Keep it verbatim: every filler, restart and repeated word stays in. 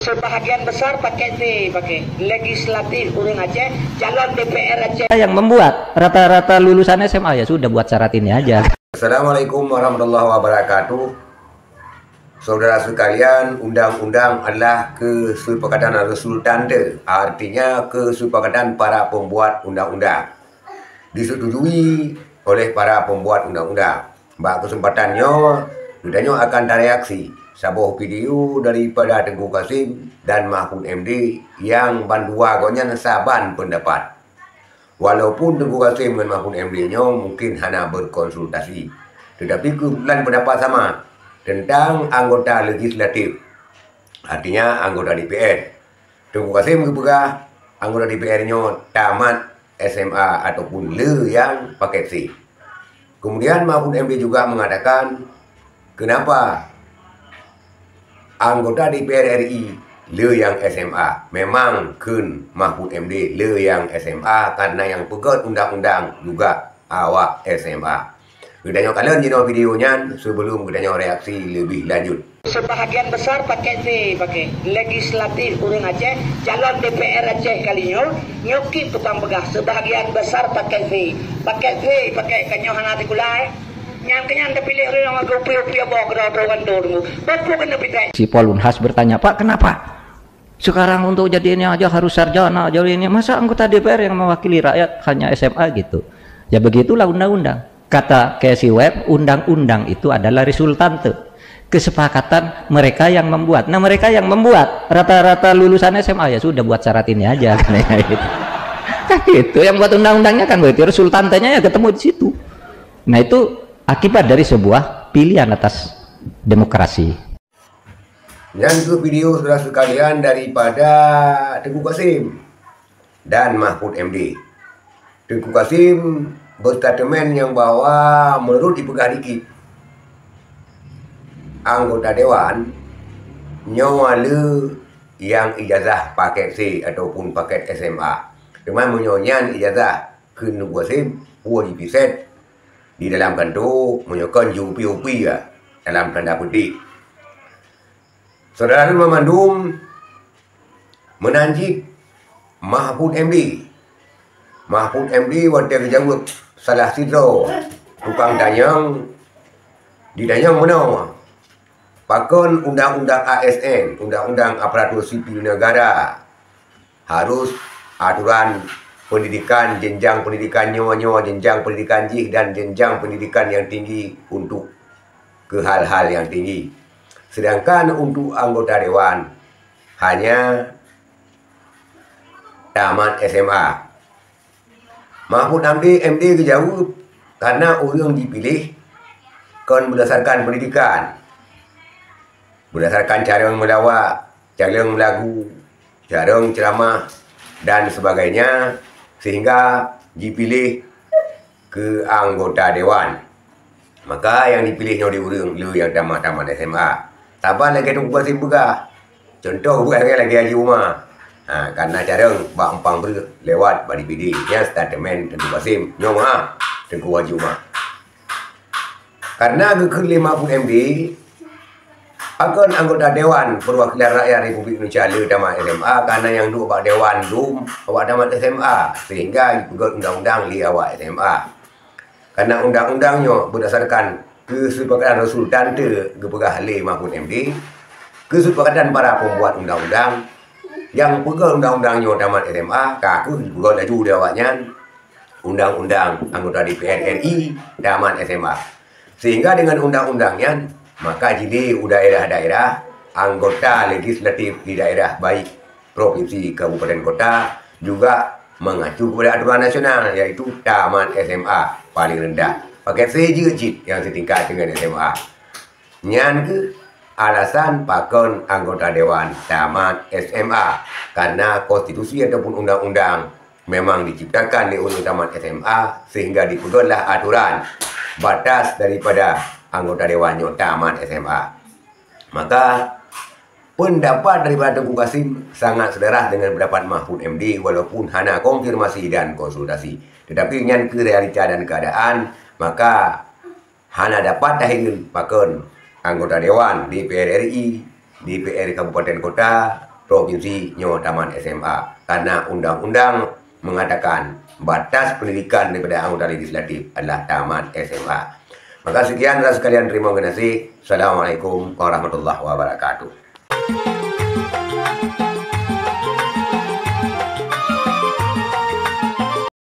Sebahagian besar paket C, pakai legislatif urang Aceh, calon D P R Aceh. Yang membuat rata-rata lulusan S M A ya sudah buat syarat ini aja. Assalamualaikum warahmatullahi wabarakatuh. Saudara sekalian, undang-undang adalah kesepakatan resultante, artinya kesepakatan para pembuat undang-undang. Disetujui oleh para pembuat undang-undang. Bak kesempatan nyoe, geutanyoe akan tareaksi saboh video daripada Teungku Kasim dan Mahfud M D nyang bandua gobnyan saban pendapat. Walaupun Teungku Kasim ngon Mahfud M D nyoe mungkin hana berkonsultasi, tetapi kebetulan pendapat sama tentang anggota legislatif, artinya anggota D P R. Teungku Kasim geupeugah anggota D P R nyoe tamat S M A ataupun le nyang paket C. Kemudian Mahfud M D juga mengatakan, kenapa anggota D P R R I le nyang S M A? Memang kheun Mahfud M D le nyang S M A karena nyang peugét undang-undang juga awak S M A. Geutanyoe kalon jinoe video nyan sebelum geutanyoe reaksi lebih lanjut. Sebahagian besar paket C, pakai legislatif urang Aceh, calon D P R Aceh kali nyoe, nyoe kik tukang peugah sebahagian besar paket C. Paket C, pakai ka nyoe hana sikula, eh. Nyang keunyan tapiléh ureueng ngon upi-upi abah keudroe-droe kantor tu. Bapak kena pitai. Si Paul Unhas bertanya, "Pak, kenapa sekarang untuk jadi ini aja harus sarjana, jadi ini? Masa anggota D P R yang mewakili rakyat hanya S M A gitu?" Ya begitulah undang-undang. Kata Casey Webb, undang-undang itu adalah resultante. Kesepakatan mereka yang membuat. Nah, mereka yang membuat, rata-rata lulusan S M A ya sudah buat syarat ini aja, katanya gitu. Kan gitu, yang buat undang-undangnya kan begitu, resultantenya ya ketemu di situ. Nah, itu akibat dari sebuah pilihan atas demokrasi. Nyan keuh video saudara sekalian daripada Teungku Kasim dan Mahfud M D. Teungku Kasim berstatemen nyang bahwa menurut dipeugah dikit, anggota dewan nyoe le nyang ijazah paket C ataupun paket S M A. Teuma meunyoe nyan ijazah kheun Teungku Kasim, peue jipiset di dalam kanto, meunyoe kon jiupi-upi ya, dalam tanda petik. Saudara lôn banmandum, meunan cit Mahfud M D. Mahfud M D watée geujaweueb salah sidroe tukang tanyong, ditanyong meunoe, pakon undang-undang A S N, undang-undang aparatur sipil negara, harus aturan pendidikan, jenjang pendidikan nyoe-nyoe, jenjang pendidikan jih dan jenjang pendidikan nyang tinggi untuk keu hal-hal nyang tinggi. Sedangkan untuk anggota dewan hanya tamat S M A. Mahfud M D, M D geujaweueb karena ureueng jipiléh kon berdasarkan pendidikan, berdasarkan cara meulawak, cara meulagu, cara ceuramah dan sebagainya, sehingga jipiléh keu anggota dewan. Maka nyang jipiléh nyoe di ureueng le nyang tamat-tamat S M A. Saban lagée Teungku Kasim peugah. Contoh bukan lagée Haji Uma. Ha, karena carong bak umpang breueh lewat bak D P D. Nyan statement Teungku Kasim. Nyoe meuah Teungku Haji Uma. Karena geukheun lé Mahfud M D, pakon anggota Dewan Perwakilan Rakyat Republik Indonesia le tamat S M A, karena nyang duek bak dewan dum awak tamat S M A, sehingga jipeugét undang-undang lé awak S M A. Karena undang-undang nyoe berdasarkan kesepakatan resultante geupeugah lé Mahfud M D, kesepakatan para pembuat undang-undang, nyang peugét undang-undang nyoe tamat S M A, ka kheueh jipeugét laju lé awaknyan undang-undang anggota D P R R I tamat S M A. Sehingga dengan undang-undang nyan, maka jilé u daerah-daerah anggota legislatif di daerah baik provinsi, kabupaten, kota juga mengacu kepada aturan nasional, yaitu tamat S M A paling rendah. Paket C jeuet cit nyang setingkat dengan S M A. Nyan keuh alasan pakon anggota dewan tamat S M A, karena konstitusi ataupun undang-undang memang diciptakan lé ureueng tamat S M A, sehingga dipeugétlah aturan batas daripada anggota dewan nyoe tamat S M A. Maka pendapat daripada Teungku Kasim sangat selaras dengan pendapat Mahfud M D, walaupun hana konfirmasi dan konsultasi. Tetapi nyan keuh realita dan keadaan, maka hana dapat tahireuen pakon anggota dewan D P R R I, D P R kabupaten kota, provinsi nyoe tamat S M A. Karena undang-undang mengatakan batas pendidikan daripada anggota legislatif adalah tamat S M A. Maka sekian, saudara sekalian, terima kasih. Assalamualaikum warahmatullahi wabarakatuh.